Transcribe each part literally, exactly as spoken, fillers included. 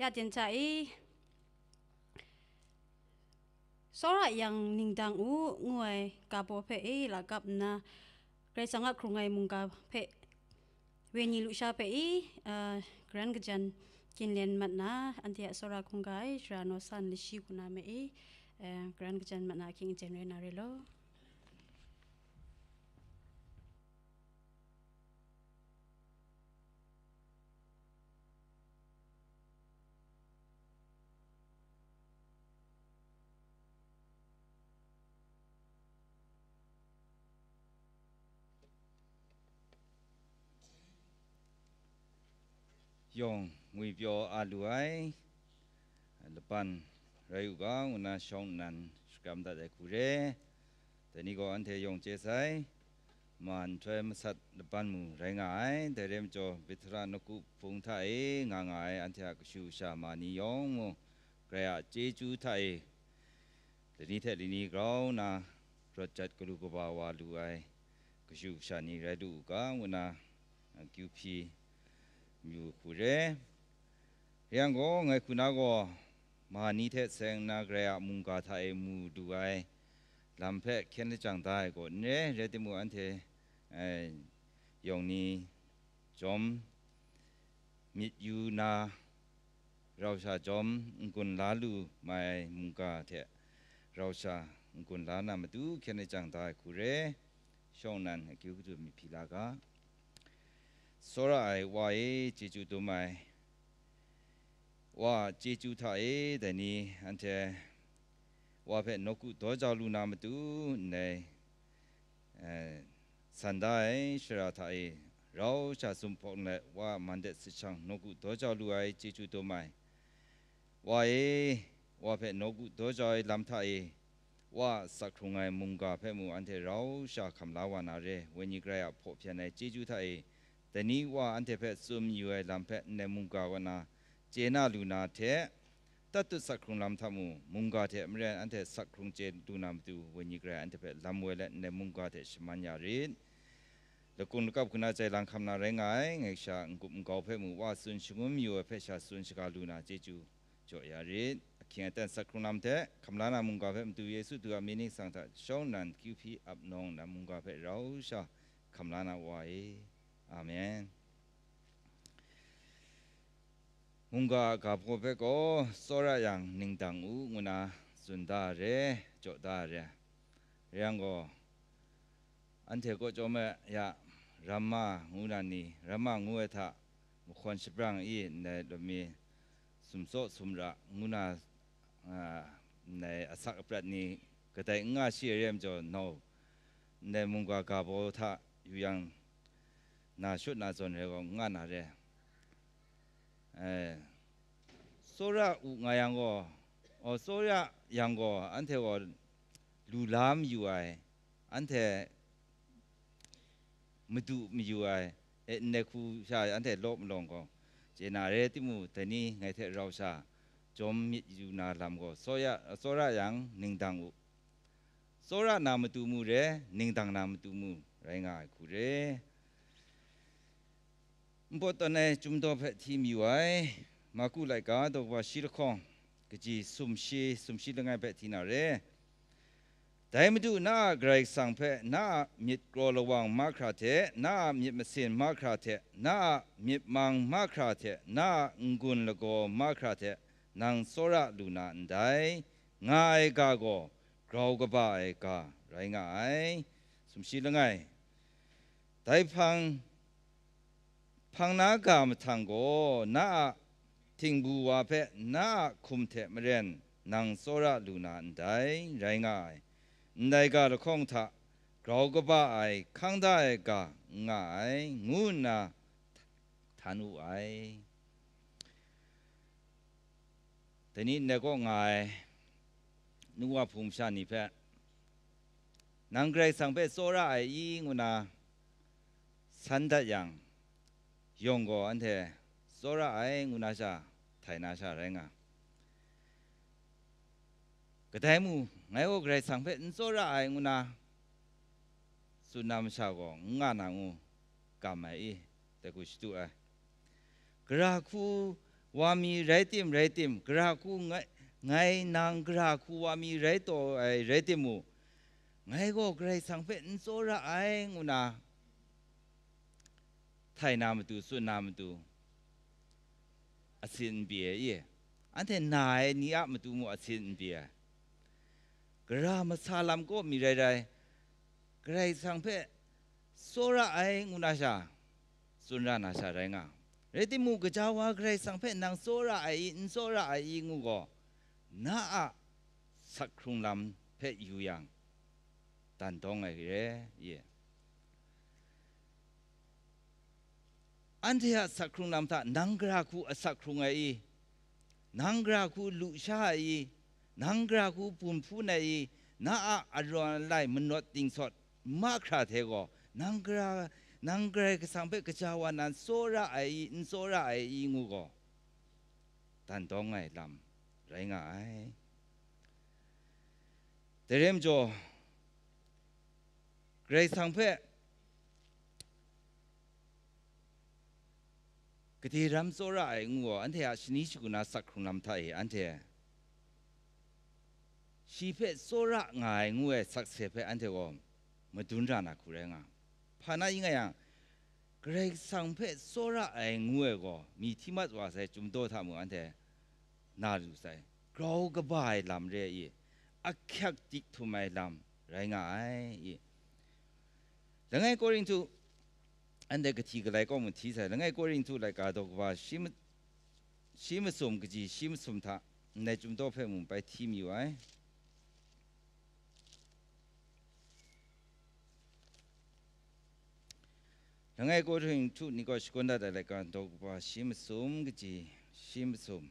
Ya jen hta e, tsawra yang ning dang u, ngu ai ga baw hpe e lakap nna, Karai Kasang a hkrung ai mungga hpe, wenyi lusha hpe e, a, karan kajan ginlen mat na, anhte a tsawra hkungga ai sara naw san lashi hku na me e, a, karan kajan mat na ahkying aten rai na re law. Yawng ngwipyaw a lu ai laban rai u ga, ngu na shawng nnan shakram dat ai hku re. Dai ni gaw anhte yawng chye sai, ma nhtoi masat laban mu rai nga ai. Dai rai majaw, Bethela nawku hpung hta e nga nga ai anhte a kashu kasha ma ni yawng mung, Karai a chyeju hta e lani hte lani grau nna rawt jat galu kaba wa lu ai kashu kasha ni rai lu u ga, ngu na, a, kyu hpyi mayu hku re. Rai yang gaw, ngai hku na gaw, ma ni hte seng nna Karai a mungga hta e mu lu ai lam hpe hkyen lajang da ai gaw n re, rai timung, anhte, eh, yawng ni chyawm myit yu na, rau sha chyawm n-gun la lu mai ai mungga hte rau sha n-gun la na matu hkyen lajang da ai hku re, shawng nnan akyu katu myit hpyi la ga. Tsawra ai Wa e, chyeju dum ai Wa a chyeju hta e, dai ni anhte Wa hpe nawku daw jau lu na matu ndai, eh, san da ai shara hta e, rau sha zumhpawng let Wa a man de sashang nawku daw jau lu ai chyeju dum ai Wa e, Wa hpe nawku daw jau ai lam hta e, Wa a sak hkrung ai mungga hpe mu anhte rau sha hkam la wa na re, wenyi Karai a hpaw hpyan ai chyeju hta e, dai ni Wa anhte hpe tsun mayu ai lam hpe ndai mungga kaw na chye na lu na hte, tatut sak hkrung lam hta mu, mungga hte maren anhte sak hkrung chye lu na matu, wenyi Karai anhte hpe lam woi let ndai mungga hte shaman ya rit. Lakung lakap hku na jai lang hkam na rai nga ai, ngai sha n-gup n-gau hpe mu, Wa tsun shangun mayu ai hpe sha tsun shaga lu na chyeju jaw ya rit. Ahkying aten sak hkrung lam hte hkam la na mungga hpe matu Yesu du a mying ningsang hta shawng nnan kyu hpyi ap nawng na mungga hpe rau sha hkam la na Wa e. Amen. Mungga a ga baw hpe gaw tsawra yang ning dang u ngu na tsun da re, jaw da re. Rai yang gaw, anhte kaw chyawm e ya, ramma ngu na ni, ramma ngu ai hta mahkawn shabrang i ndai lawmi sumtsaw sumra ngu na, a, ndai asak aprat ni kadai n nga shi ai re majaw, nau ndai mungga ga baw hta yu yang, na shut na zawn re gaw, n nga na re. Eh, tsawra u nga yang gaw, oh, tsawra yang gaw, anhte gaw lu la mayu ai, anhte madu mayu ai, e, ndai hku sha anhte law malawng gaw, chye na re timung, dai ni ngai hte rau sha jawm myit yu na lam gaw, tsawra, tsawra yang ning dang u. Tsawra na matu mu re, ning dang na matu mu rai nga ai hku re. Npawt tawn ai Chyum daw hpe hti mayu ai, Marku laika daw kaba shi lahkawng, kaji sumshi, sumshi langai hpe hti na re. Dai Madu na a Karai Kasang hpe na a myit kraw lawang mahkra hte, na a myit masin mahkra hte, na a myit mang mahkra hte, na a n-gun lagaw mahkra hte, nang tsawra lu na ndai, nga ai ga gaw grau kaba ai ga rai nga ai. Sumshi langai. Dai hpang, hpang na ga mahtang gaw na a htingbu wa hpe na a hkum hte maren nang tsawra lu na ndai, rai nga ai. Ndai ga lahkawng hta grau kaba ai, hkang da ai ga n nga ai, ngu nna htan wu ai. Dai ni ndai kaw nga ai nu wa hpung masha ni hpe, "Nang Karai Kasang hpe tsawra ai i?" ngu na san dat yang, yawng gaw anhte tsawra ai ngu na sha, htai na sha rai nga. Kadai mu, ngai gaw Karai Kasang hpe n tsawra ai ngu na tsun na masha gaw n nga na ngu kam ai i, dai hku shadu ai. Gara hku wa mi rai tim, rai tim, gara hku ngai, ngai nang gara hku wa mi rai taw ai rai timung, ngai gaw Karai Kasang hpe n tsawra ai ngu na htai na matu, tsun na matu, asin n pyi ai, i? Anhte na ai ni a matu mung asin n pyi ai. Gara masa lam kaw mi rai rai, Karai Kasang hpe tsawra ai ngu na sha, tsun ra na sha rai nga. Rai timung, gaja wa Karai Kasang hpe nang tsawra ai i, n tsawra ai i ngu gaw, na a sak hkrung lam hpe yu yang, dan dawng ai re, i? Anhte a sak hkrung lam hta nang gara hku asak hkrung ai i, nang gara hku lusha ai i, nang gara hku bum hpun ai i, na a arawn alai manawt dingsawt mahkra hte gaw, nang gara, nang Karai Kasang hpe gaja wa nan tsawra ai i, n tsawra ai i ngu gaw, dan dawng ai lam rai nga ai. Dai rai majaw, Karai Kasang hpe gade ram tsawra ai ngu gaw, anhte a shani shagu na sak hkrung lam hta e, anhte shi hpe tsawra nga ai ngu ai sakse hpe anhte gaw madun ra na hku rai nga. Hpa na i nga yang, Karai Kasang hpe tsawra ai ngu ai gaw, mi hti mat wa sai chyum daw hta mung anhte na lu sai, grau kaba ai lam re ai i, ahkyak dik htum ai lam rai nga ai i. Langai Korinhtu, anhte kahti kalai kaw mung hti sai, Langai Korinhtu laika daw kaba shi ma-, shi masum kaji shi masum hta ndai chyum daw hpe mung bai hti mayu ai. Langai Korinhtu ni kaw shakawn dat ai laika daw kaba shi masum kaji shi masum.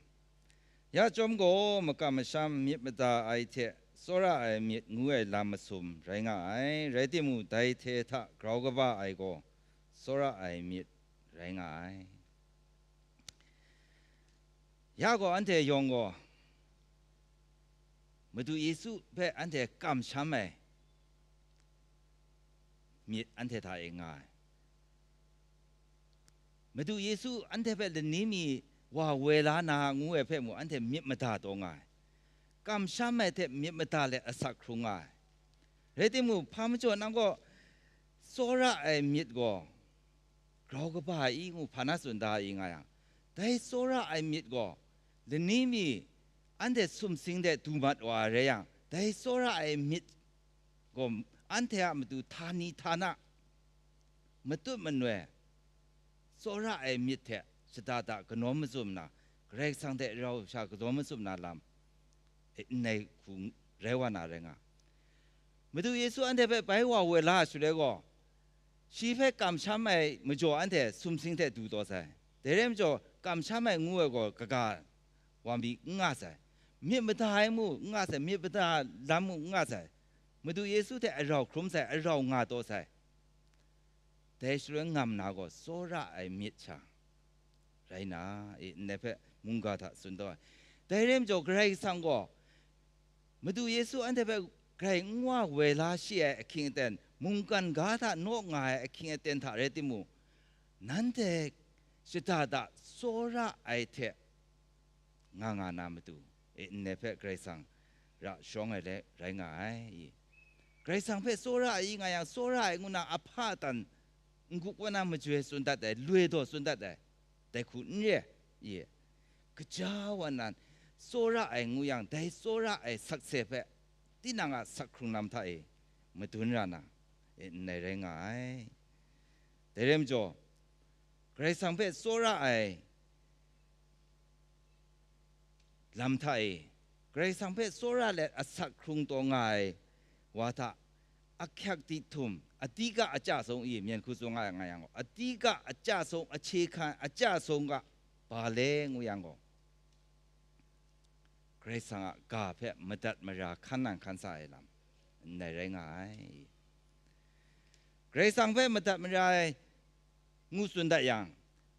Ya chyawm gaw, makam masham myit mada ai hte tsawra ai myit ngu ai lam masum rai nga ai. Rai timung, dai hte hta grau kaba ai gaw tsawra ai myit rai nga ai. Ya gaw, anhte yawng gaw Madu Yesu hpe anhte kamsham ai myit anhte hta e nga ai. Madu Yesu anhte hpe lani mi wa woi la na ngu ai hpe mung, anhte myit mada taw nga ai. Kamsham ai hte myit mada let asak hkrung nga ai. Rai timung, hpa majaw nang gaw tsawra ai myit gaw grau kaba ai i ngu hpa na tsun da i nga yang, dai tsawra ai myit gaw lani mi anhte sumsing de du mat wa ai rai yang, dai tsawra ai myit gaw anhte a matu htani htana, matut manoi, tsawra ai myit hte shada da kanawn mazum na, Karai Kasang hte rau sha kanawn mazum na lam, e, nngai hku rai wa na rai nga. Madu Yesu anhte hpe bai wa woi la ai shaloi gaw, shi hpe kamsham ai majaw anhte sumsing hte du taw sai. Dai rai majaw, kamsham ai ngu ai gaw kaga wa mi n nga sai. Myit mada ai mu n nga sai, myit mada lam mu n nga sai. Madu Yesu hte arau hkrum sai, arau nga taw sai. Dai shaloi ngam na gaw tsawra ai myit sha rai na, e, ndai hpe mungga hta tsun taw ai. Dai rai majaw, Karai Kasang gaw Madu Yesu anhte hpe grai n wa woi la shi ai ahkying aten, mungkan ga hta naw nga ai ahkying aten hta rai timung, nanhte shada da tsawra ai hte nga nga na matu, e, ndai hpe Karai Kasang ra shawng ai le rai nga ai i. Karai Kasang hpe tsawra ai i nga yang, tsawra ai ngu na ahpa dan n-gup wa na majoi tsun dat ai, loi daw tsun dat ai, dai hku n re i. Gaja wa nan tsawra ai ngu yang, dai tsawra ai sakse hpe tinang a sak hkrung lam hta e madun ra na, e, ndai rai nga ai. Dai rai majaw, Karai Kasang hpe tsawra ai lam hta e, Karai Kasang hpe tsawra let asak hkrung taw nga ai wa hta, ahkyak di htum, a dika a ca sung i, myen hku tsun nga nga yang gaw, a dika a ca sung, a hkye hkan a ca sung ga, ba le ngu yang gaw, Karai Kasang a ga hpe madat mara hkan nang hkan sa ai lam ndai rai nga ai. Karai Kasang hpe madat mara ai ngu tsun dat yang,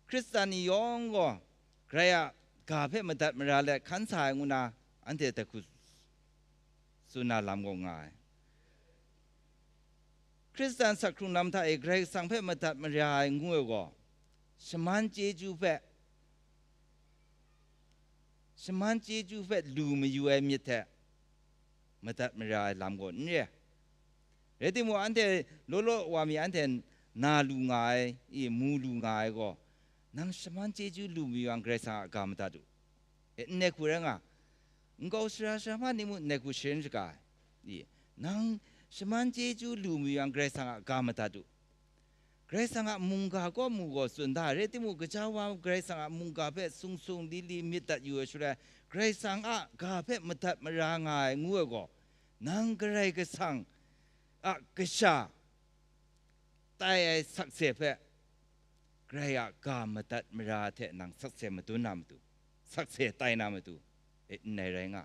Hkristan ni yawng gaw Karai a ga hpe madat mara let hkan sa ai ngu na, anhte dai hku tsun na lam gaw nga ai. Hkristan sak hkrung lam hta e Karai Kasang hpe madat mara ai ngu ai gaw, shaman chyeju hpe shaman chyeju hpe lu mayu ai myit hte madat mara ai lam gaw n re. Rai timung, anhte law law wa mi anhte na lu nga ai, i, mu lu nga ai gaw, nang shaman chyeju lu mayu yang Karai Kasang a ga madat u. E, ndai hku rai nga, nkau sara sara hpa ni mung ndai hku sharin shaga ai. I, nang shaman chyeju lu mayu yang Karai Kasang a ga madat u. Karai Kasang a mungga kaw mu gaw tsun da, rai timung, gaja wa Karai Kasang a mungga hpe sung sung li li myit dat yu ai shaloi, Karai Kasang a ga hpe madat mara nga ai ngu ai gaw, nang Karai Kasang a kasha tai ai sakse hpe, Karai a ga madat mara hte nang sakse madun na matu, sakse tai na matu, e, ndai rai nga.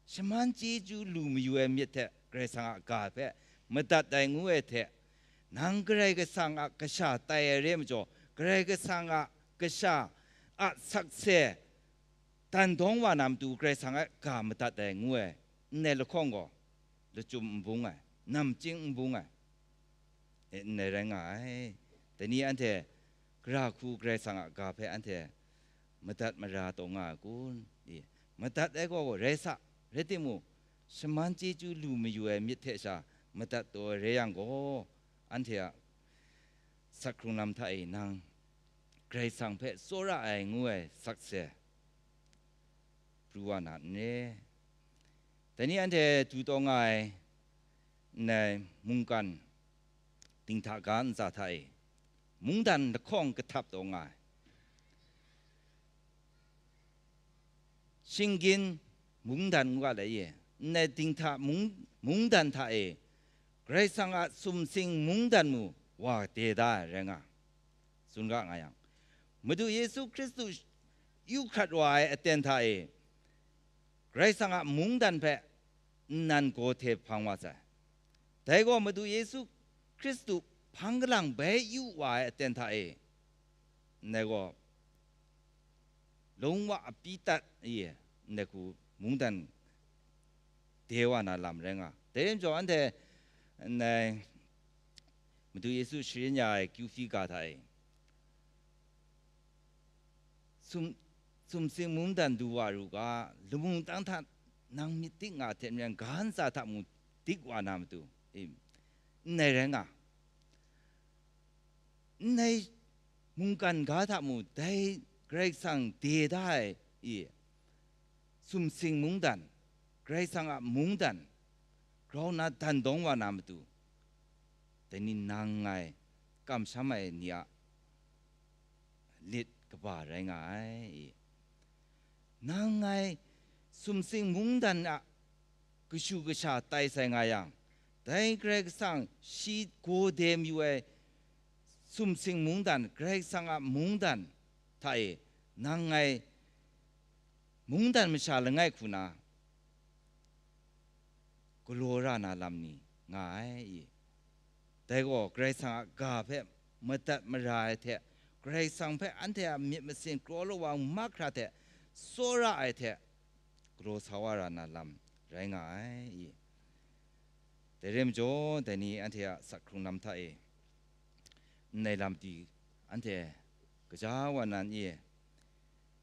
Shaman chyeju lu mayu ai myit hte Karai Kasang a ga hpe madat ai ngu ai hte, nang Karai Kasang a kasha tai ai re ai majaw, Karai Kasang a kasha a sakse dan dawng wa na matu Karai Kasang a ga madat ai ngu ai, ndai lahkawng gaw lachyum n bung ai, namchying n bung ai, e, ndai rai nga ai. Dai ni anhte gara hku Karai Kasang a ga hpe anhte madat mara taw nga ai kun? I, madat ai gaw rai sa, rai timung, shaman chyeju lu mayu ai myit hte sha madat taw ai rai yang gaw, anhte a sak hkrung lam hta e nang Karai Kasang hpe tsawra ai ngu ai sakse pru wa na n re. Dai ni anhte du taw nga ai ndai mungkan dinghta ga ntsa hta e, mungdan lahkawng kahtap taw nga ai. Shinggyim mungdan ngu ga lai ye, ndai dinghta mung-, mungdan hta e, Karai Kasang a sumsing mungdan mu wa de da ai rai nga, tsun ga nga yang, Madu Yesu Hkristu yu hkrat wa ai aten hta e, Karai Kasang a mungdan hpe nnan gaw hte hpang wa sai. Dai gaw Madu Yesu Hkristu hpang kalang bai yu wa ai aten hta e, ndai gaw lung wa a pyi tat e, ndai hku mungdan de wa na lam rai nga. Dai rai majaw, anhte ndai Madu Yesu sharin ya ai kyu hpyi ga hta e, sum-, sumsing mungdan du wa ru ga, lamu tang hta nang myit dik nga hte maren, ga ntsa hta mung dik wa na matu, e, ndai rai nga. Ndai mungkan ga hta mung dai Karai Kasang de da ai, i, sumsing mungdan, Karai Kasang a mungdan grau na dan dawng wa na matu, dai ni nang ngai kamsham ai ni a lit kaba rai nga ai. Nang ngai sumsing mungdan a kashu kasha tai sai nga yang, dai Karai Kasang shi gaw de mayu ai sumsing mungdan, Karai Kasang a mungdan hta e nang ngai mungdan masha langai hku na galaw ra na lam ni nga ai i? Dai gaw Karai Kasang a ga hpe madat mara ai hte, Karai Kasang hpe anhte a myit masin kraw lawang mahkra hte tsawra ai hte galaw sa wa ra na lam rai nga ai i? Dai rai majaw, dai ni anhte a sak hkrung lam hta e, ndai lam pyi anhte gaja wa nan e,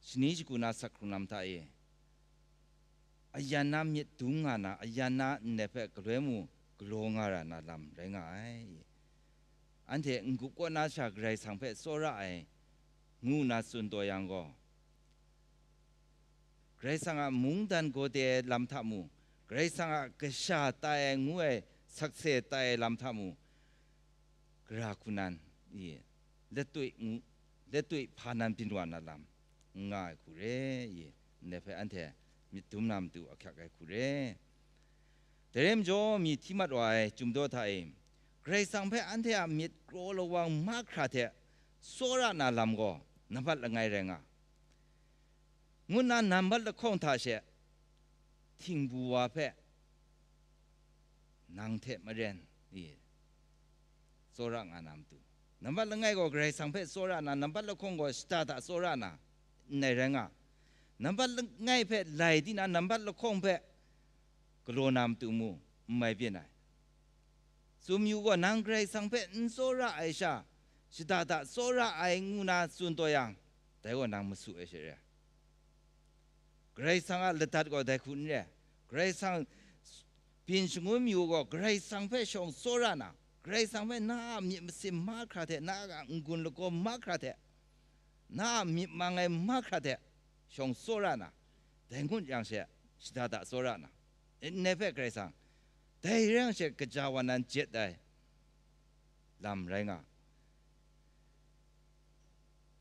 shani shagu na sak hkrung lam hta e, ayan na myit dum nga na, ayan na ndai hpe galoi mu galaw nga ra na lam rai nga ai. Anhte n-gup kaw na sha Karai Kasang hpe tsawra ai, ngu nna tsun taw yang gaw, Karai Kasang a mungdan gaw de ai lam hta mu, Karai Kasang a kasha tai ai ngu ai sakse tai ai lam hta mu, gara hku nan, i, letoi ngu, letoi hpa nan byin wa na lam n nga ai hku re, i, ndai hpe anhte myit dum na matu ahkyak ai hku re. Dai rai majaw, myi hti mat wa ai Chyum daw hta e, Karai Kasang hpe anhte a myit kraw lawang mahkra hte tsawra na lam gaw nambat langai rai nga, ngu nna nambat lahkawng hta she htingbu wa hpe nang hte maren, i, tsawra nga na matu. Nambat langai gaw Karai Kasang hpe tsawra na, nambat lahkawng gaw shada hta tsawra na, ndai rai nga. Nambat langai hpe lai di na, nambat lahkawng hpe galaw na matu mu, n mai byin ai. Tsun yu gaw, nang Karai Kasang hpe n tsawra ai sha, shada hta tsawra ai ngu na tsun taw yang, dai gaw nang masu ai she re ai. Karai Kasang a ladat gaw dai hku n re. Karai Kasang byin shangun mayu gaw, Karai Kasang hpe shawng tsawra na, Karai Kasang hpe na a myit masin mahkra hte, na a n-gun lagaw mahkra hte, na a myit mang ai mahkra hte shawng tsawra na, dai ngut yang she shada da tsawra na, ndai hpe Karai Kasang, dai rai yang she kaja wa nan jet ai lam rai nga.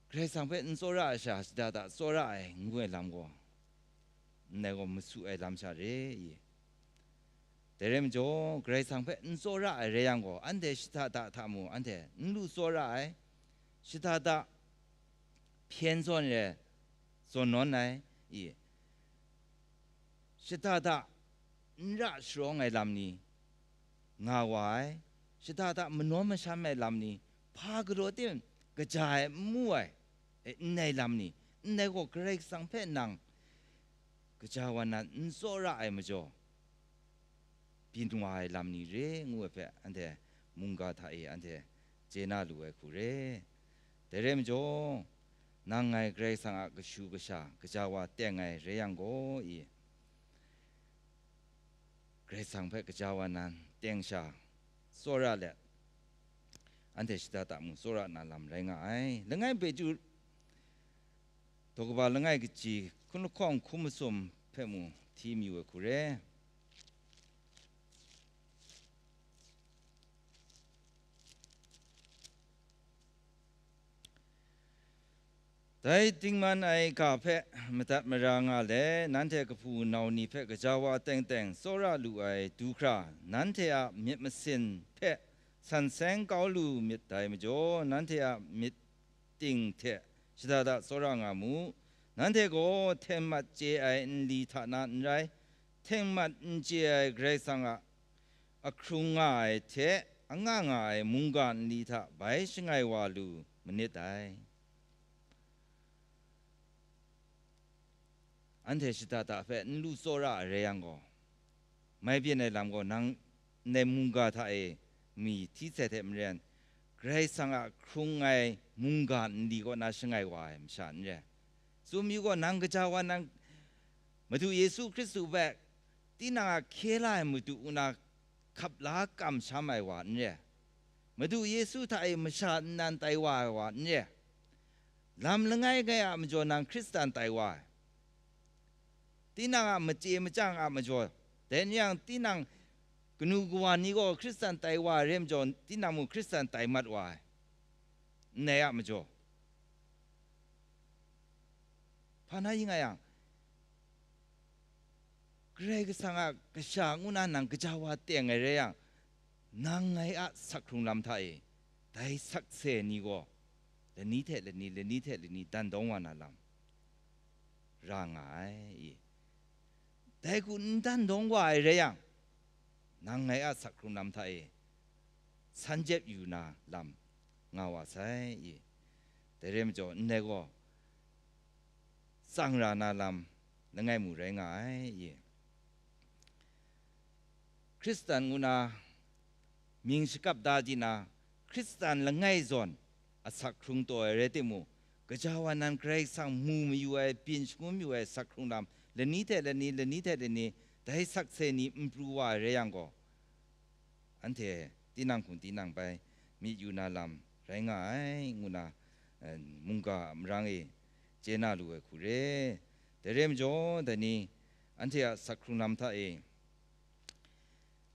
Karai Kasang hpe n tsawra ai sha, shada da tsawra ai ngu ai lam gaw, ndai gaw masu ai lam sha re i? Dai rai majaw, Karai Kasang hpe n tsawra ai rai yang gaw, anhte shada da hta mu, anhte n lu tsawra ai, shada da hpyen zawn re, zawn nawn ai i? Shada da n ra sharawng ai lam ni nga wa ai, shada da manawn masham ai lam ni, hpa galaw tim kaja ai n mu ai, e, ndai lam ni, ndai gaw Karai Kasang hpe nang kaja wa nan n tsawra ai majaw, byin wa ai lam ni re ngu ai hpe, anhte mungga hta e anhte chye na lu ai hku re. Dai rai majaw, nang ngai Karai Kasang a kashu kasha kaja wa teng ai rai yang gaw i, Karai Kasang hpe kaja wa nan teng sha tsawra let, anhte shada da mu tsawra na lam rai nga ai. Langai Petru daw kaba langai kaji hkun lahkawng hkum masum hpe mu hti mayu ai hku re. Dai dingman ai ga hpe madat mara nga let, nanhte kahpu nau ni hpe gaja wa teng teng tsawra lu ai du hkra, nanhte a myit masin hpe san seng kau lu myit dai majaw, nanhte a myit ting hte shada da tsawra nga mu. Nanhte gaw hten mat chye ai nli hta na n rai, hten mat n chye ai Karai Kasang a ahkrung nga ai hte anga nga ai mungga nli hta bai shangai wa lu manit dai. Anhte shada da hpe n lu tsawra ai rai yang gaw, mai byin ai lam gaw, nang ndai mungga hta e mi hti sai hte maren, Karai Kasang a hkrung ai mungga nli kaw na shangai wa ai masha n re. Tsun yu gaw, nang gaja wa nang Madu Yesu Hkristu hpe tinang a hkye la ai madu ngu na hkap la kamsham ai wa n re. Madu Yesu hta e masha nnan tai wa ai wa n re. Lam langai ngai a majaw nang Hkristan tai wa ai. Tinang a machye machyang a majaw, dai ni yang tinang kanu kawa ni gaw Hkristan tai wa ai re majaw, tinang mung Hkristan tai mat wa ai. Ndai a majaw, hpa na yin nga yang, Karai Kasang a kasha ngu na nang gaja wa teng ai rai yang, nang ngai a sak hkrung lam hta e, dai sakse ni gaw lani hte lani, lani hte lani dan dawng wa na lam ra nga ai i. Dai hku n dan dawng wa ai rai yang, nang ngai a sak hkrung lam hta e san jep yu na lam nga wa sai i. Dai rai majaw, ndai gaw tsang ra na lam langai mu rai nga ai i. Hkristan ngu na mying shakap da di na, Hkristan langai zawn asak hkrung taw ai rai timung, gaja wa nan Karai Kasang mu mayu ai, byin shangun mayu ai sak hkrung lam, lani hte lani, lani hte lani, dai sakse ni n pru wa ai rai yang gaw, anhte tinang hkum tinang bai myit yu na lam rai nga ai, ngu na, eh, mungga a marang e chye na lu ai hku re. Dai rai majaw, dai ni anhte a sak hkrung lam hta e,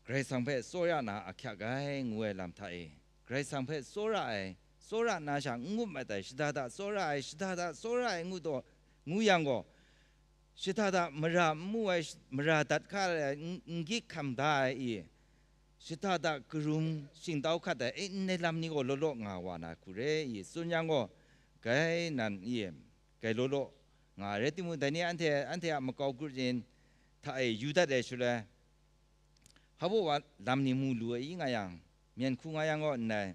Karai Kasang hpe tsawra na ahkyak ai ngu ai lam hta e, Karai Kasang hpe tsawra ai, tsawra na sha n ngut mat ai, shada da tsawra ai, shada da tsawra ai ngu taw, ngu yang gaw, shada da mara n mu ai, mara dat hka ai, n-, n gyit hkam da ai i, shada da karum shingtau hkat ai, e, ndai lam ni gaw law law nga wa na hku re i, tsun yang gaw, grai nan i, grai law law nga ai rai timung, dai ni anhte, anhte a makau grup yin hta e yu dat ai shaloi, hpa baw wa lam ni mu lu ai i nga yang, myen hku nga yang gaw, ndai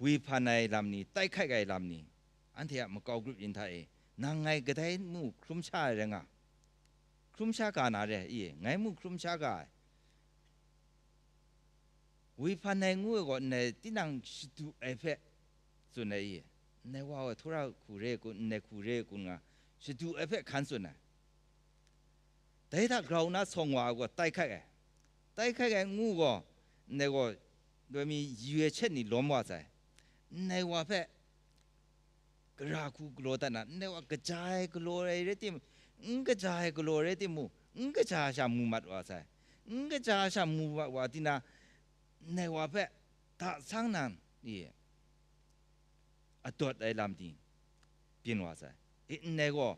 wihpan ai lam ni, tai hkai ai lam ni, anhte a makau grup yin hta e, nang ngai kadai mu hkrum sha ai rai nga, hkrum sha ga na re i, ngai mu hkrum sha ga ai. Wihpan ai ngu ai gaw, ndai tinang shadu ai hpe tsun ai i, ndai wa gaw htura hku re kun, ndai hku re kun nga, shadu ai hpe hkan tsun ai. Dai hta grau na sawng wa ai gaw tai hkai ai. Tai hkai ai ngu gaw, ndai gaw, doi mi yu ai shet ni lawm wa sai. Ndai wa hpe gara hku galaw dat na, ndai wa kaja ai galaw ai rai tim, n kaja ai galaw rai timung, n kaja sha mu mat wa sai. N kaja sha mu mat wa tina, ndai wa hpe da sang nan, i, adawt ai lam ting byin wa sai. I, ndai gaw,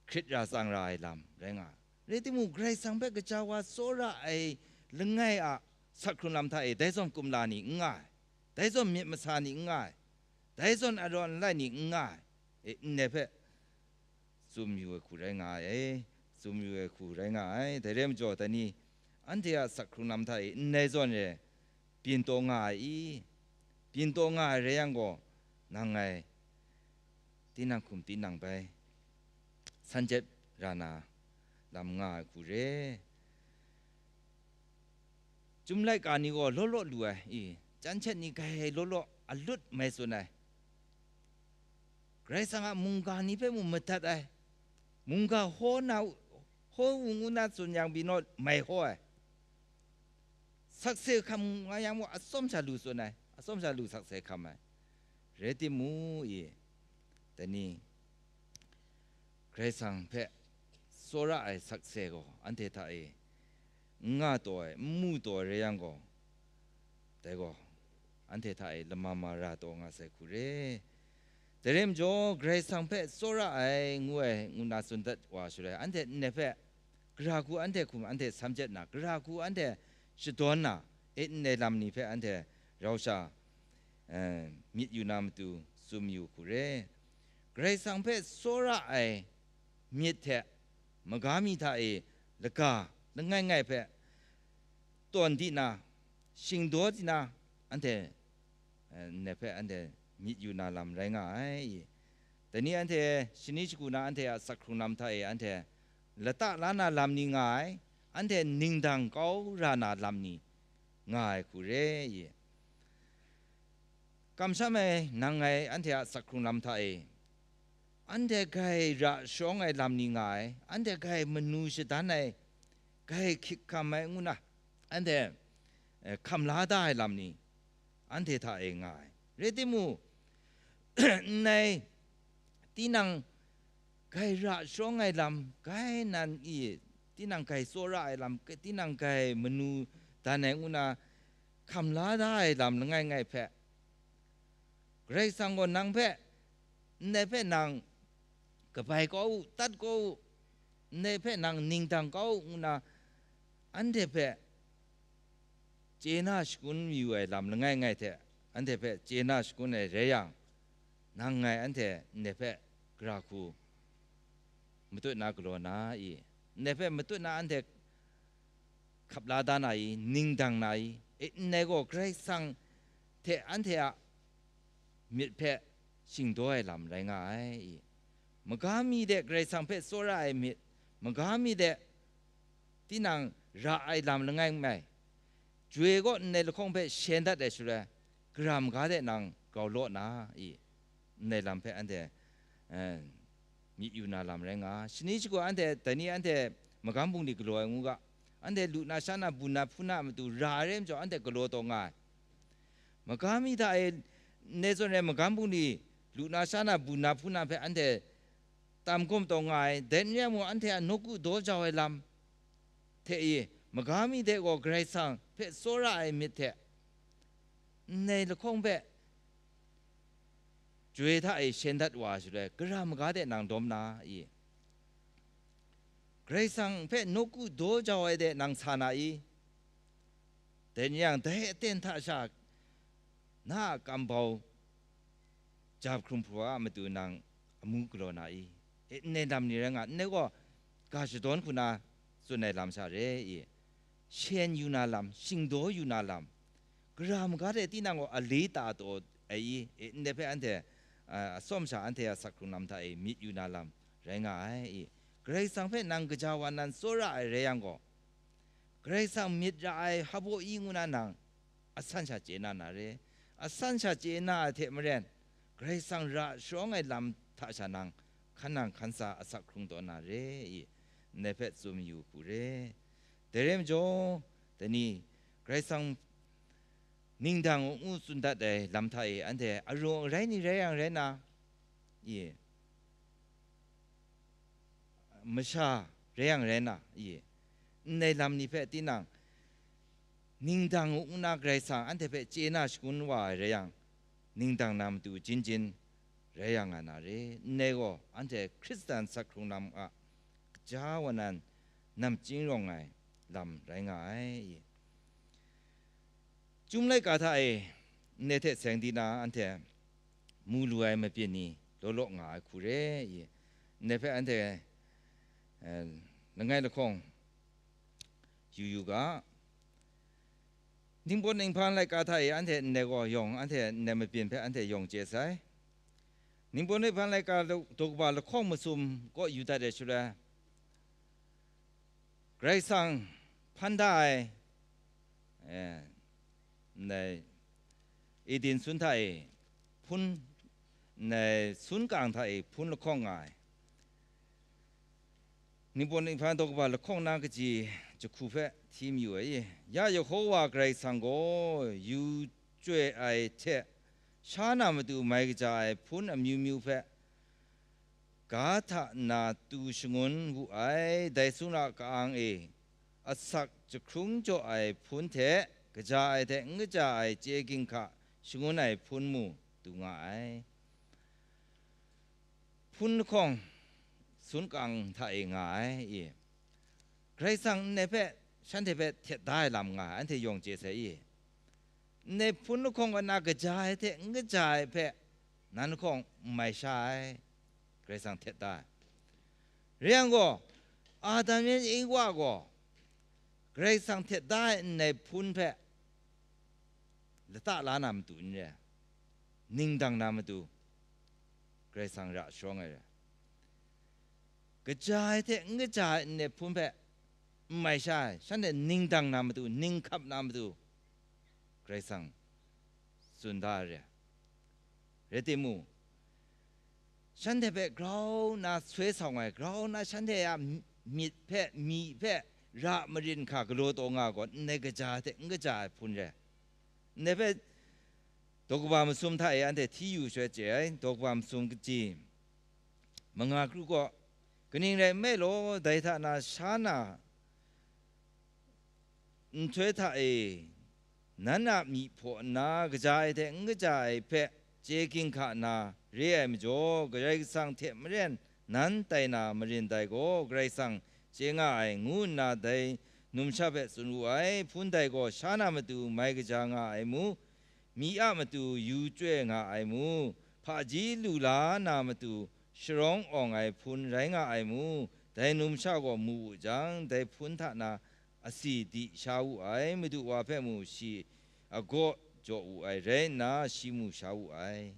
hkrit ra tsang ra ai lam rai nga ai. Rai timung, Karai Kasang hpe kaja wa tsawra ai langai a sak hkrung lam hta e, dai zawn kumla ni n nga ai, dai zawn myit masa ni n nga ai, dai zawn arawn alai ni n nga ai, e, ndai hpe tsun yu ai hku rai nga ai, e, tsun yu ai hku rai nga ai. Dai rai majaw, dai ni, anhte a sak hkrung lam hta e ndai zawn e byin taw nga ai i? Byin taw nga ai rai yang gaw, nang ngai tinang hkum tinang bai san jep ra na lam nga ai hku re. Chyum laika ni gaw law law lu ai i, chyan shet ni grai law law alut mai tsun ai. Karai Kasang a mungga ni hpe mung madat ai, mungga hkaw na, hkaw wu ngu na tsun yang pyi naw mai hkaw ai. Sakse hkam nga yang mung atsawm sha lu tsun ai, atsawm sha lu sakse hkam ai. Rai timung i, dai ni, Karai Kasang hpe tsawra ai sakse gaw anhte hta e n nga taw ai, n mu taw ai rai yang gaw, dai gaw, anhte hta e lama ma ra taw nga sai hku re. Dai rai majaw, Karai Kasang hpe tsawra ai ngu ai, ngu na tsun dat wa shaloi, anhte ndai hpe, gara hku anhte hkum anhte sam jep na, gara hku anhte shadawn na, e, ndai lam ni hpe anhte rau sha, eh, myit yu na matu tsun yu hku re. Karai Kasang hpe tsawra ai myit hte, magami hta e laga langai ngai hpe tawn di na, shingdaw di na, anhte, eh, ndai hpe anhte myit yu na lam rai nga ai. Dai ni anhte shani shagu na anhte a sak hkrung lam hta e anhte lata la na lam ni nga ai, anhte ningdang kau ra na lam ni nga ai hku re i. Kamsham ai nang ngai anhte a sak hkrung lam hta e, anhte grai ra sharawng ai lam ni nga ai, anhte grai manu shadan ai, grai hkyik hkam ai ngu na, anhte, eh, hkam la da ai lam ni, anhte hta e nga ai. Rai timung, nngai tinang grai ra sharawng ai lam, grai nan i, tinang grai tsawra ai lam, tinang grai manu dan ai ngu na, hkam la da ai lam langai ngai hpe, Karai Kasang gaw nang hpe, ndai hpe nang kabai kau u, tat kau u, ndai hpe nang ningdang kau u, ngu na, anhte hpe chye na shangun mayu ai lam langai ngai hte, anhte hpe chye na shangun ai rai yang, nang ngai anhte ndai hpe gara hku matut na galaw na i? Ndai hpe matut na anhte hkap la da na i, ning dang na i? E, ndai gaw Karai Kasang hte anhte a myit hpe shingdaw ai lam rai nga ai i? Maga mi de Karai Kasang hpe tsawra ai myit, maga mi de tinang ra ai lam langai ngai, joi kaw ndai lahkawng hpe shen dat ai shaloi, gara maga de nang grau law na i? Ndai lam hpe anhte, eh, myit yu na lam rai nga. Shani shagu anhte, dai ni anhte magam bungli galaw ai ngu ga, anhte lu na sha na, bun na hpun na a matu ra ai rai majaw, anhte galaw taw nga ai. Maga mi hta e, ndai zawn rai magam bungli lu na sha na, bun na hpun na hpe anhte tam gawm taw nga ai. Dai n rai mung, anhte a nawku daw jau ai lam hte i, maga mi de gaw Karai Kasang hpe tsawra ai myit hte, ndai lahkawng hpe joi hta e shen dat wa ai shaloi, gara maga de nang dawm na i? Karai Kasang hpe nawku daw jau ai de nang sa na i? Dai ni yang, dai aten hta sha na a kambau ja hkrum hpru a matu nang amu galaw na i? E, ndai lam ni rai nga, ndai gaw ga shadawn hku na tsun ai lam sha re i? Shen yu na lam, shingdaw yu na lam, gara maga de tinang gaw a le ta taw ai i? E, ndai hpe anhte, a, atsawm sha anhte a sak hkrung lam hta e myit yu na lam rai nga ai i? Karai Kasang hpe nang gaja wa nan tsawra ai rai yang gaw, Karai Kasang myit ra ai hpaw i ngu na nang asan sha chye na na re. Asan sha chye na ai hte maren, Karai Kasang ra sharawng ai lam hta sha nang hkan nang hkan sa asak hkrung taw na re i, ndai hpe tsun mayu hku re. Dai rai majaw, dai ni Karai Kasang ningdang ngu tsun dat ai lam hta e, anhte arung arai ni rai yang rai na, i, masha rai yang rai na, i, ndai lam ni hpe tinang ningdang ngu na Karai Kasang anhte hpe chye na shangun wa ai rai yang, ningdang na matu jin jin rai ya nga na re. Ndai gaw anhte Hkristan sak hkrung lam a kaja wa nan namchying rawng ai lam rai nga ai. Chyum laika hta e ndai hte seng di na anhte mu lu ai mabyin ni law law nga ai hku re i, ndai hpe anhte, eh, langai lahkawng yu yu ga. Ningpawt ninghpan laika hta e anhte ndai gaw yawng, anhte ndai mabyin hpe anhte yawng chye sai. Ningpawt ninghpan laika daw kaba lahkawng masum kaw yu dat ai shaloi, Karai Kasang hpan da ai, eh, ndai Eden sun hta e hpun, ndai sun kang hta e hpun lahkawng nga ai. Ningpawt ninghpan daw kaba lahkawng na kaji jahku hpe hti mayu ai. Ya Yehowa Karai Kasang gaw yu chyoi ai hte sha na matu mai kaja ai hpun amyu myu hpe ga hta nna tu shangun wu ai. Dai sung a ka-ang e asak jahkrung jaw ai hpun hte kaja ai hte n kaja ai chye ginhka shangun ai hpun mu tu nga ai. Hpun lahkawng sun kang hta e nga ai i, Karai Kasang ndai hpe, shanhte hpe htet da ai lam nga ai, anhte yawng chye sai i. Ndai hpun lahkawng kaw na kaja ai hte n kaja ai hpe, nan lahkawng n mai sha ai, Karai Kasang htet da ai. Rai yang gaw, Adam yan Ewa gaw Karai Kasang htet da ai ndai hpun hpe lata la na matu n re ai, ningdang na matu Karai Kasang ra sharawng ai re ai. Kaja ai hte n kaja ai ndai hpun hpe n mai sha ai, shanhte ningdang na matu, ninghkap na matu Karai Kasang tsun da ai re ai. Rai timung, shanhte hpe grau nna soi sawng ai, grau nna shanhte a myit hpe, myi hpe ra marin hkra galaw taw nga ai gaw, ndai kaja ai hte n kaja ai hpun re ai. Ndai hpe daw kaba masum hta e anhte hti yu shaloi chye ai, daw kaba masum kaji manga kru gaw, kaning rai nme law, dai hta na sha na nhtoi hta e, nan a myi hpaw nna kaja ai hte n kaja ai hpe chye ginhka na re ai majaw, Karai Kasang hte maren nan tai na marin dai gaw, Karai Kasang chye nga ai, ngu nna dai numsha hpe tsun wu ai. Hpun dai gaw sha na matu mai kaja nga ai mu, myi a matu yu chyoi nga ai mu, hpaji lu la na matu sharawng awng ai hpun rai nga ai mu, dai numsha gaw mu wu jang, dai hpun hta na asi di sha wu ai, Madu wa hpe mu shi agaw jaw wu ai rai nna, shi mu sha wu ai.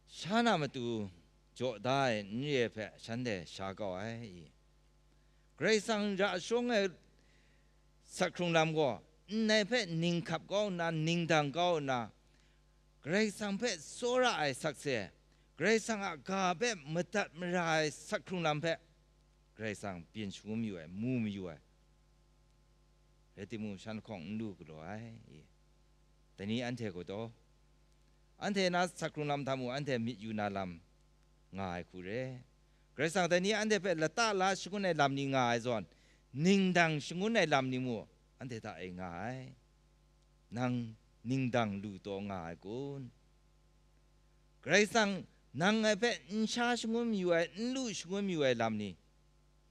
Sha na matu jaw da ai n re ai hpe shanhte sha kau ai i? Karai Kasang ra sharawng ai sak hkrung lam gaw, ndai hpe ninghkap kau nna, ningdang kau nna, Karai Kasang hpe tsawra ai sakse, Karai Kasang a ga hpe madat mara ai sak hkrung lam hpe Karai Kasang byin shangun mayu ai, mu mayu ai. Rai timung, shan lahkawng n lu galaw ai. Dai ni anhte gaw taw, anhte na sak hkrung lam hta mung anhte myit yu na lam nga ai hku re. Karai Kasang dai ni anhte hpe lata la shangun ai lam ni nga ai zawn, ningdang shangun ai lam ni mung anhte hta e nga ai. Nang ningdang lu taw nga ai kun? Karai Kasang nang ngai hpe n sha shangun mayu ai, n lu shangun mayu ai lam ni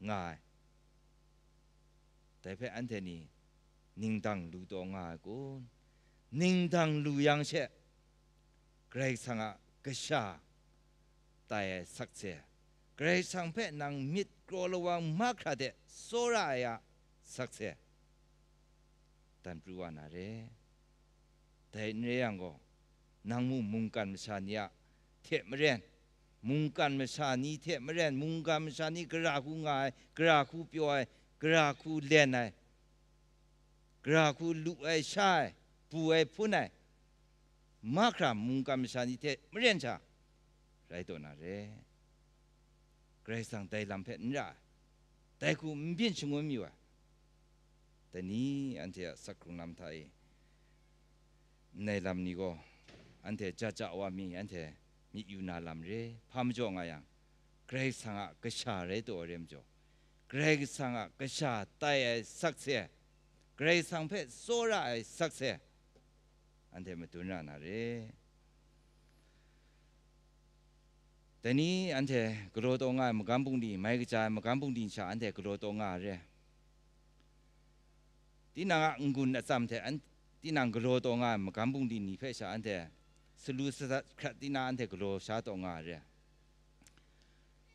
nga ai. Dai hpe anhte ni ningdang lu taw nga ai kun? Ningdang lu yang she, Karai Kasang a kasha tai ai sakse, Karai Kasang hpe nang myit kraw lawang mahkra de tsawra ai a sakse, dan pru wa na re. Dai n re yang gaw, nang mung mungkan masha ni a hte maren, mungkan masha ni hte maren, mungkan masha ni gara hku nga ai, gara hku pyaw ai, gara hku len ai, gara hku lu ai, sha ai, bu ai, hpun ai, mahkra mungkan masha ni hte maren sha, rai taw na re. Karai Kasang dai lam hpe n ra ai, dai hku n byin shangun mayu ai. Dai ni anhte a sak hkrung lam hta e n ai lam ni gaw, anhte ja ja wa mi, anhte myit yu na lam re. Hpa majaw nga yang, Karai Kasang a kasha rai taw ai re majaw, Karai Kasang a kasha tai ai sakse, Karai Kasang hpe tsawra ai sakse, anhte madun ra na re. Dai ni anhte galaw taw nga ai magam bungli, mai kaja ai magam bungli sha anhte galaw taw nga ai re. Tinang a n-gun atsam hte an-, tinang galaw taw nga ai magam bungli ni hpe sha anhte salu sadat hkrat tina anhte galaw sha taw nga ai re.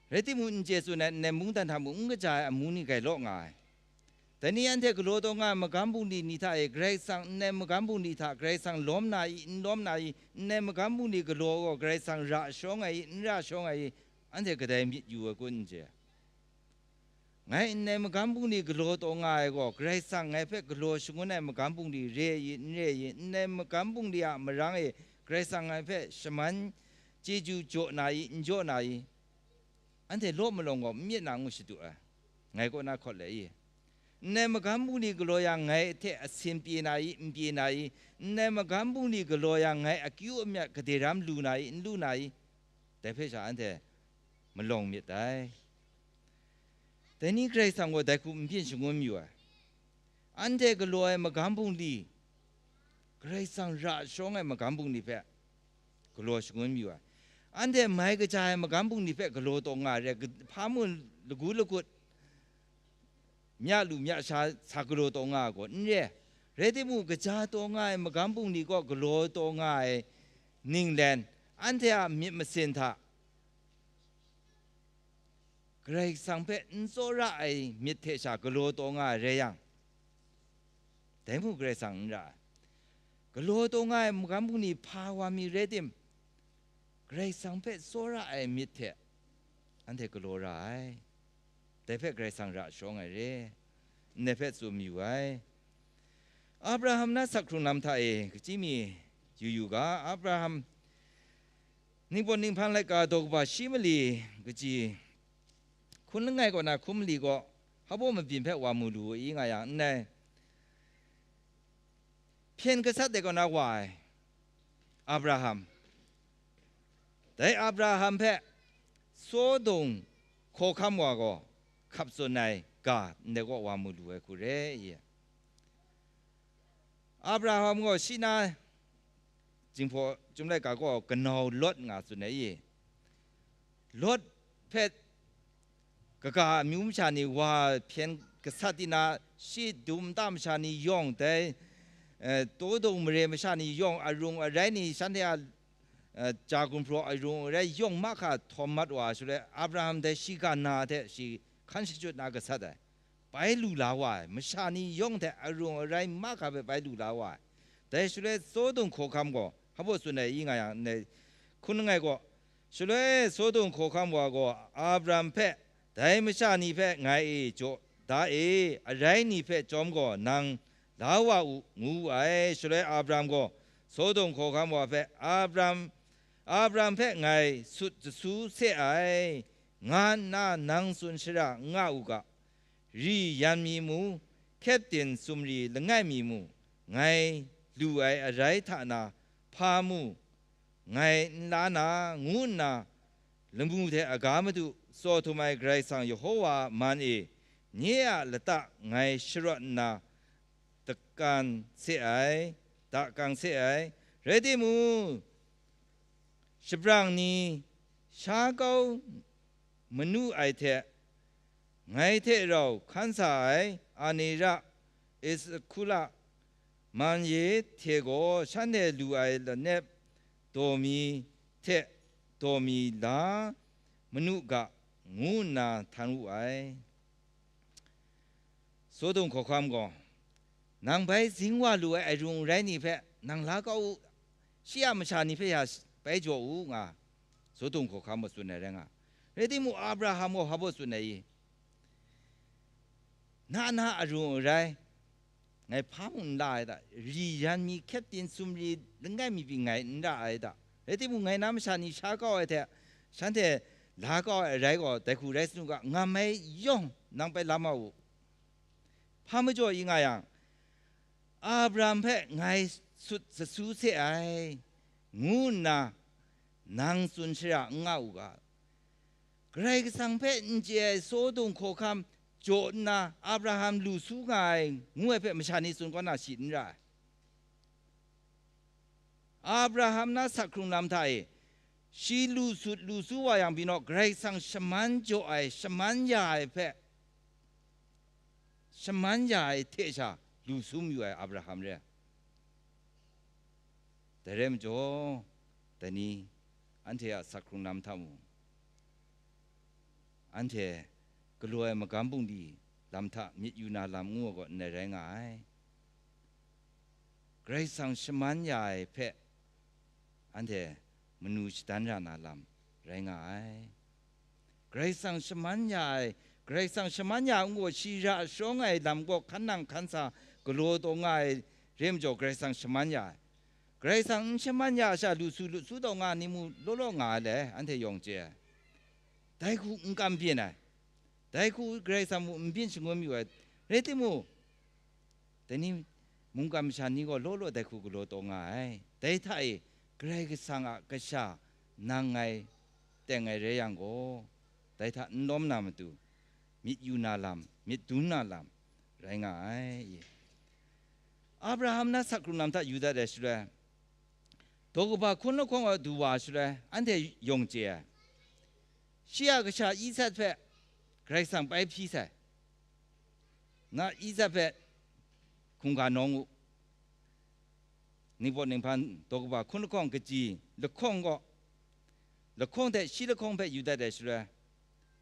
Rai timung, n chye tsun ai nnan mungdan hta mung n kaja ai amu ni grai law nga ai. Dai ni anhte galaw taw nga ai magam bungli ni hta e, Karai Kasang n-, nnan magam bungli hta Karai Kasang lawm na i, n lawm na i, nnan magam bungli galaw gaw Karai Kasang ra shawng ai i, n ra shawng ai i, anhte kadai myit yu ai kun n chye. Ngai n-, nai magam bungli galaw taw nga ai gaw, Karai Kasang ngai hpe galaw shangun ai magam bungli re ai i, n re ai i, n-, nai magam bungli a marang e Karai Kasang ngai hpe shaman chyeju jaw na i, n jaw na i, anhte law malawng gaw n myit na ngu shadu ai, ngai kaw na hkawt le i. N-, nai magam bungli galaw yang ngai hte asin pye na i, n pye na i, n-, nai magam bungli galaw yang ngai akyu amyat gade ram lu na i, n lu na i, dai hpe sha anhte malawng myit dai. Dai ni Karai Kasang gaw dai hku n byin shangun mayu ai. Anhte galaw ai magam bungli, Karai Kasang ra shawng ai magam bungli hpe galaw shangun mayu ai. Anhte mai kaja ai magam bungli hpe galaw taw nga ai re, hpa mung lagu lagut, mya lu mya sha sa galaw taw nga ai gaw n re. Rai timung, kaja taw nga ai magam bungli kaw galaw taw nga ai ninglen, anhte a myit masin hta Karai Kasang hpe n tsawra ai myit hte sha galaw taw nga ai rai yang, dai mung Karai Kasang n ra ai. Galaw taw nga ai magam bungli hpa wa mi rai tim, Karai Kasang hpe tsawra ai myit hte anhte galaw ra ai. Dai hpe Karai Kasang ra shawng ai re, ndai hpe tsun mayu ai. Abraham na sak hkrung lam hta e, kachyi mi yu yu ga, Abraham Ningpawt Ninghpang laika daw kaba shi mali, kachyi hkun langai kaw na hkun mali kaw, hpa baw mabyin hpe wa mu lu ai nga yang, ndai hpyen gasat de kaw na wa ai Abraham, dai Abraham hpe Sodom hkawhkam wa gaw hkap tsun ai ga ndai kaw wa mu lu ai hku re i. Abraham gaw shi na Jinghpaw Chyum laika gaw kanau Lot nga tsun ai i. Lot hpe kaga amyu masha ni wa hpyen gasat di na, shi dum nta masha ni yawng, dai, eh, Sodom mare masha ni yawng, arung arai ni shanhte a, eh, ja gumhpraw arung arai yawng mahka htawm mat wa ai shaloi, Abraham dai shi ga na hte shi hkan shachyut na gasat ai. Bai lu la wa ai, masha ni yawng hte arung arai mahka hpe bai lu la wa ai. Dai shaloi Sodom hkawhkam gaw hpa baw tsun ai i nga yang, ndai hkun langai gaw, shaloi Sodom hkawhkam wa gaw Abram hpe, dai masha ni hpe ngai e jaw da e, arai ni hpe chyawm gaw nang la wa u, ngu wu ai. Shaloi Abram gaw Sodom hkawhkam wa hpe, Abram, Abram hpe ngai sut jasu se ai, nga nna nang tsun shara n nga u ga, ri yan mi mu, kyepdin sumri langai mi mu, ngai lu ai arai hta na hpa mu, ngai n la na, ngu nna, lamu hte aga madu tsaw htum ai Karai Kasang Yehova a man e, nye a lata ngai sharawt nna, dakan se ai, dakang se ai. Rai timung, shabrang ni sha kau manu ai hte, ngai hte rau hkan sa ai Anera, Eskula, Mamre hte gaw shanhte lu ai lanep daw mi hte daw mi la manu ga, ngu nna htan wu ai. Sodom hkawhkam gaw, nang bai zing wa lu ai arung arai ni hpe nang la kau u, shi a masha ni hpe ya bai jaw u, nga Sodom hkawhkam gaw tsun ai rai nga. Rai timung, Abraham gaw hpa baw tsun ai i? Na na arung arai, ngai hpa mung n la ai ta? Ri yan mi, kyepdin sumri langai mi pyi ngai n ra ai ta? Rai timung, ngai na masha ni sha kau ai hte, Shanhte la kau ai rai gaw, dai hku rai sa nu ga, ngam ai yawng nang bai lam ma u. Hpa majaw i nga yang, Abraham hpe ngai sut sasu se ai, ngu nna nang tsun shara n nga u ga. Karai Kasang hpe n chye ai Sodom hkawhkam jaw nna Abraham lu su nga ai, ngu ai hpe masha ni tsun kaw na shi n ra ai. Abraham na sak hkrung lam hta e, shi lu sut lu su wa yang byin naw, Karai Kasang shaman jaw ai, shaman ya ai hpe, shaman ya ai hte sha lu su mayu ai Abraham re ai. Dai rai majaw, dai ni anhte a sak hkrung lam hta mung, anhte galaw ai magam bungli lam hta myit yu na lam ngu ai gaw ndai rai nga ai. Karai Kasang shaman ya ai hpe anhte manu shadan ra na lam rai nga ai. Karai Kasang shaman ya ai, Karai Kasang shaman ya ai n gaw, shi ra shawng ai lam gaw hkan nang hkan sa galaw taw nga ai re majaw, Karai Kasang shaman ya ai. Karai Kasang n shaman ya ai sha, lu su lu su taw nga ni mu law law nga ai le, anhte yawng chye ai. Dai hku n kam byin ai. Dai hku Karai Kasang mu n byin shangun mayu ai. Rai timung, dai ni mungkan masha ni gaw law law dai hku galaw taw nga ai. Dai hta e Karai Kasang a kasha nang ngai teng ai rai yang gaw, dai hta n lawm na matu, myit yu na lam, myit dum na lam rai nga ai. Abraham na sak hkrung lam hta yu dat ai shaloi, daw kaba hkun lahkawng a du wa shaloi, anhte yawng chye ai. Shi a kasha Isak hpe Karai Kasang bai hpyi sai. Na Isak hpe hkungga nawng u. Ningpawt ninghpan daw kaba hkun lahkawng kaji lahkawng gaw, lahkawng hte shi lahkawng hpe yu dat ai shaloi,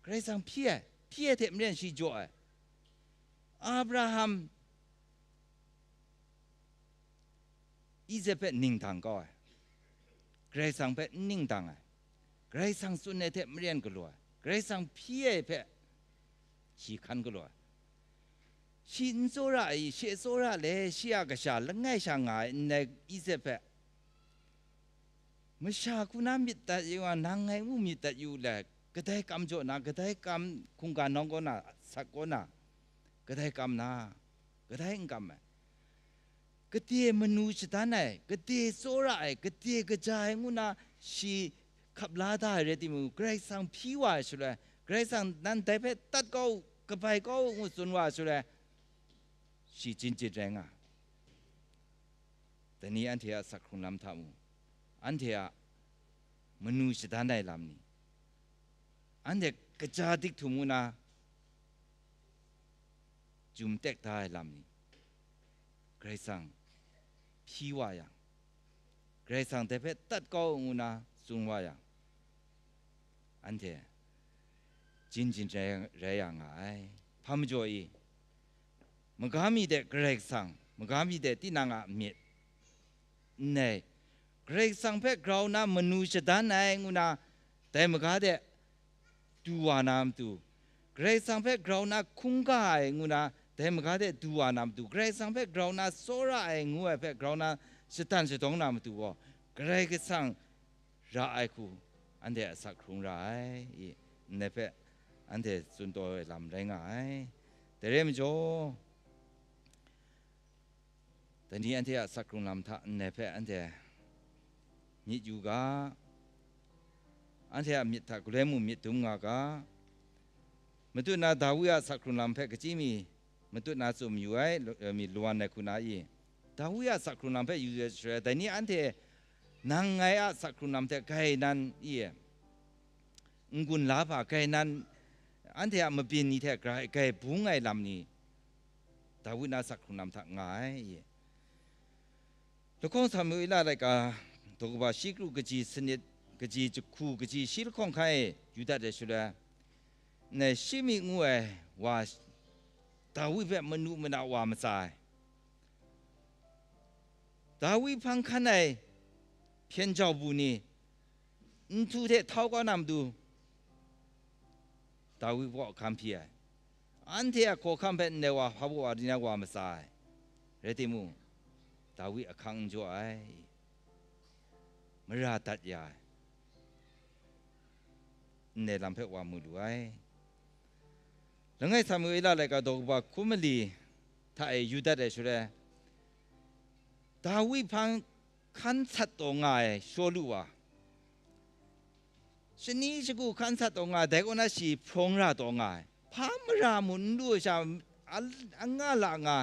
Karai Kasang hpyi ai, hpyi ai hte maren shi jaw ai. Abraham Isak hpe ning dang kau ai, Karai Kasang hpe n ning dang ai, Karai Kasang tsun ai hte maren galaw ai, Karai Kasang hpyi ai hpe shi hkan galaw ai. Shi n tsawra ai, shi tsawra le, shi a kasha langai sha nga ai ndai Isak hpe, masha hku na myit dat yu nga, nang ngai mu myit dat yu le, kadai kam jaw na, kadai kam hkungga nawng kaw na, sat kaw na, kadai kam na, kadai n kam ai. Gade manu shadan ai, gade tsawra ai, gade kaja ai ngu na shi hkap la da ai rai timung, Karai Kasang hpyi wa ai shaloi, Karai Kasang nan dai hpe tat kau u, kabai kau u ngu tsun wa ai shaloi, shi jin jin rai nga. Dai ni anhte a sak hkrung lam hta mung, anhte a manu shadan ai lam ni, anhte kaja dik htum ngu na, jum tek da ai lam ni, Karai Kasang hpyi wa yang, Karai Kasang dai hpe tat kau ngu na tsun wa yang, anhte jin jin rai, rai ya nga ai. Hpa majaw i, maga mi de Karai Kasang, maga mi de tinang a myit, nngai, Karai Kasang hpe grau na manu shadan ai ngu na, dai maga de du wa na matu, Karai Kasang hpe grau na hkungga ai ngu na, dai maga de du wa na matu, Karai Kasang hpe grau na tsawra ai ngu ai hpe grau na shadan shadawng na matu gaw, Karai Kasang ra ai hku anhte a sak hkrung ra ai, i, ndai hpe anhte tsun taw ai lam rai nga ai. Dai rai majaw, dai ni anhte a sak hkrung lam hta ndai hpe anhte myit yu ga, anhte a myit hta galoi mung myit dum nga ga. Matut na Dawi a sak hkrung lam hpe kachyi mi, matut na tsun mayu ai, lu-, eh, mi lawan ai hku na i, Dawi a sak hkrung lam hpe yu ai shaloi, dai ni anhte nang ngai a sak hkrung lam hte grai nan i, n-gun la hpa grai nan, anhte a mabyin ni hte grai, grai bung ai lam ni, Dawi na sak hkrung lam hta nga ai i. Lahkawng Samuela laika, daw kaba shi kru kaji sanit, kaji jahku, kaji shi lahkawng hkan e yu dat ai shaloi, ndai Shimi ngu ai wa, Dawi hpe manu mana wa matsa ai. Dawi hpang hkan ai hpyen jau bu ni, nhtu hte htau kau na matu, Dawi kaw ahkang hpyi ai. Anhte a hkawhkam hpe ndai wa hpa baw wa di na wa matsa ai. Rai timung, Dawi ahkang n jaw ai, mara dat ya ai. ndai lam hpe wa mu lu ai. Langai Samuela laika daw kaba hkum mali hta e yu dat ai shaloi, Dawi hpang hkan sat taw nga ai Shawlu wa, shani shagu hkan sat taw nga ai, dai kaw na shi hprawng ra taw nga ai, hpa mara mung n lu ai sha, a, anga la nga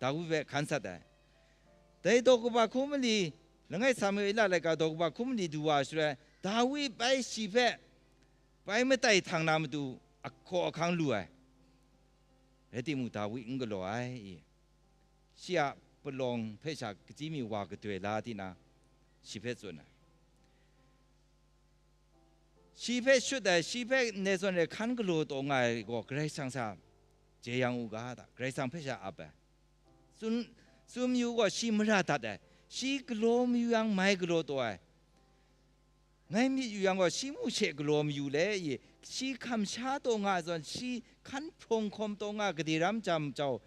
Dawi hpe hkan sat ai. Dai daw kaba hkum mali, langai Samuela laika daw kaba hkum mali du wa shaloi, Dawi bai shi hpe, bai matai htang na matu ahkaw ahkang lu ai. Rai timung, Dawi n galaw ai, i. Shi a palawng hpe sha kachyi mi wa gadoi la di na, shi hpe tsun ai. Shi hpe shut ai, shi hpe ndai zawn re hkan galaw taw nga ai gaw, Karai Kasang sa jeyang u ga, da, Karai Kasang hpe sha ap ai. Tsun, tsun mayu gaw, shi mara dat ai, shi galaw mayu yang, mai galaw taw ai. Ngai myit yu yang gaw, shi mung she galaw mayu le, i, shi hkam sha taw nga ai zawn, shi hkan hprawng hkawm taw nga ai gade ram jam jau,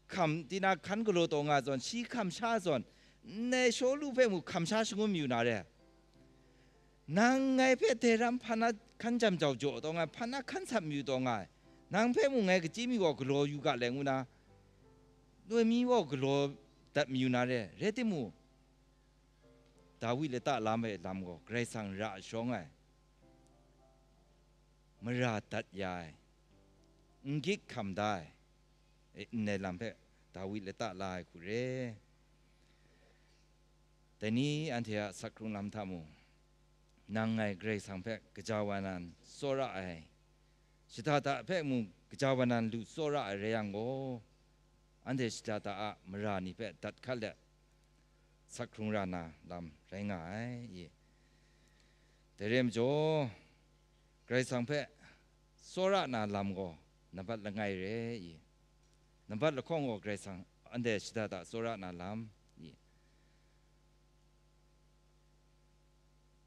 hkam di na hkan galaw taw nga ai zawn, shi hkam sha zawn, ndai Shawlu hpe mung hkam sha shangun mayu na re. Nang ngai hpe dai ram hpa na hkan jam jau jaw taw nga ai, hpa na hkan sat mayu taw nga ai, nang hpe mung ngai kachyi mi gaw galaw yu ga le ngu na, Noemi gaw galaw dat mayu na re. Rai timung, Dawi lata lam ai lam gaw Karai Kasang ra shawng ai, mara dat ya ai, n gyit hkam da ai, e, ndai lam hpe Dawi lata la ai hku re. Dai ni anhte a sak hkrung lam hta mung, nang ngai Karai Kasang hpe gaja wa nan tsawra ai, shada da hpe mung gaja wa nan lu tsawra ai rai yang gaw, anhte shada da a mara ni hpe dat hkat let, sak hkrung ra na lam rai nga ai, i. Dai re ai majaw, Karai Kasang hpe tsawra na lam gaw nambat langai re, i. Nambat lahkawng gaw Karai Kasang anhte shada da tsawra na lam, i.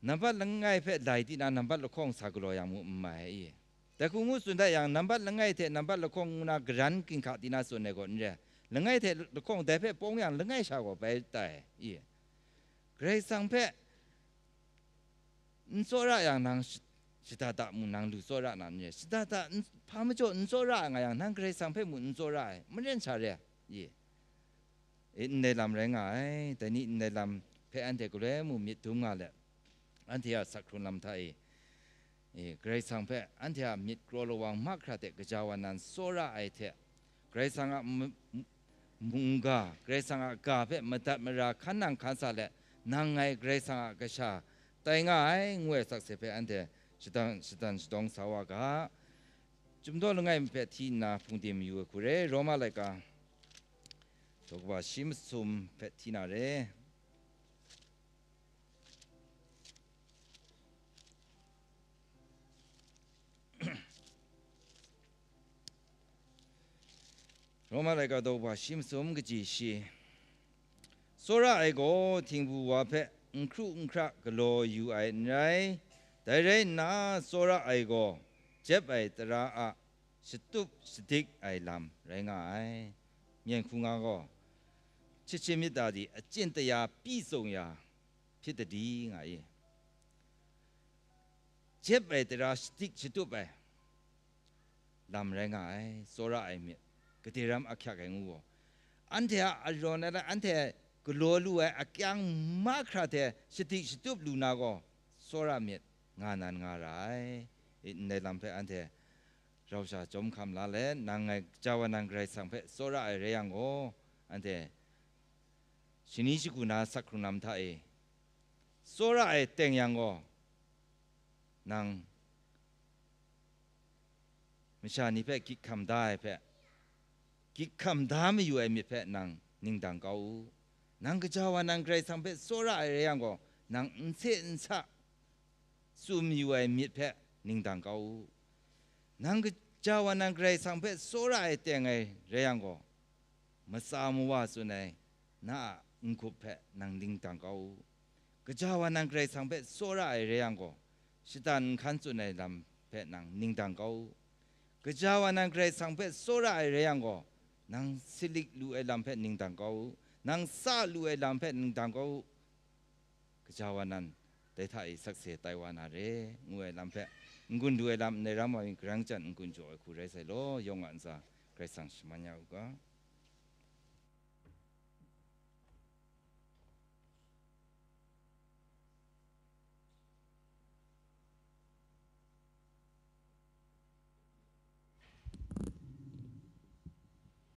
Nambat langai hpe lai di na, nambat lahkawng sa galaw yang mung n mai, i. Dai hku ngu tsun dat yang, nambat langai hte nambat lahkawng ngu na garan ginhka di na tsun ai gaw n re. Langai hte lahkawng dai hpe pawng yang, langai sha gaw bai tai, i. Karai Kasang hpe n tsawra yang, nang sh-, shada da mung nang lu tsawra na n re. Shada da n, hpa majaw n tsawra nga yang, nang Karai Kasang hpe mung n tsawra ai, maren sha re, i. E, ndai lam rai nga ai. Dai ni ndai lam hpe anhte galoi mung myit dum nga let, anhte a sak hkrung lam hta e, e, Karai Kasang hpe anhte a myit kraw lawang mahkra hte gaja wa nan tsawra ai hte, Karai Kasang a m-, m-, mungga, Karai Kasang a ga hpe madat mara hkan nang hkan sa let, nang ngai Karai Kasang a kasha tai nga ai, ngu ai sakse hpe anhte shadang, shadang shadawng sa wa ga. Chyum daw langai mi hpe hti nna hpung de mayu ai hku re, Roma laika daw kaba shi masum hpe hti na re. Roma laika daw kaba shi masum kaji shi. Tsawra ai gaw htingbu wa hpe n hkru n hkra galaw yu ai n rai, dai rai nna, tsawra ai gaw jep ai tara a shatup shadik ai lam rai nga ai. Myen hku nga gaw, ချစ်ခြင်းမေတ္တာသည် အကျင့်တရားပြည့်စုံရာဖြစ်သတည်း nga i. Jep ai tara shadik shatup ai lam rai nga ai, tsawra ai myit, gade ram ahkyak ai ngu gaw, anhte a arawn ai, anhte galaw lu ai akyang mahkra hte shadik shatup lu na gaw, tsawra myit nga nan nga ra ai. I, ndai lam hpe anhte rau sha chyawm hkam la let, nang ngai gaja wa nan Karai Kasang hpe tsawra ai rai yang gaw, anhte shani shagu na sak hkrung lam hta e tsawra ai teng yang gaw, nang masha ni hpe gyit hkam da ai hpe, gyit hkam da mayu ai myit hpe nang ning dang kau u. Nang gaja wa nan Karai Kasang hpe tsawra ai rai yang gaw, nang n se n sa tsun mayu ai myit hpe ning dang kau u. Nang gaja wa nan Karai Kasang hpe tsawra ai teng ai rai yang gaw, matsa mawa tsun ai na a n-gup hpe nang ning dang kau u. Gaja wa nan Karai Kasang hpe tsawra ai rai yang gaw, shatan nhkan tsun ai lam hpe nang ning dang kau u. Gaja wa nan Karai Kasang hpe tsawra ai rai yang gaw, nang silik lu ai lam hpe ning dang kau u. Nang sa lu ai lam hpe ning dang kau u. Gaja wa nan dai hta e sakse tai wa na re, ngu ai lam hpe n-gun du ai lam ndai ram ai, garang chyan n-gun jaw ai hku rai sai law, yawng a ntsa Karai Kasang shaman ya u ga.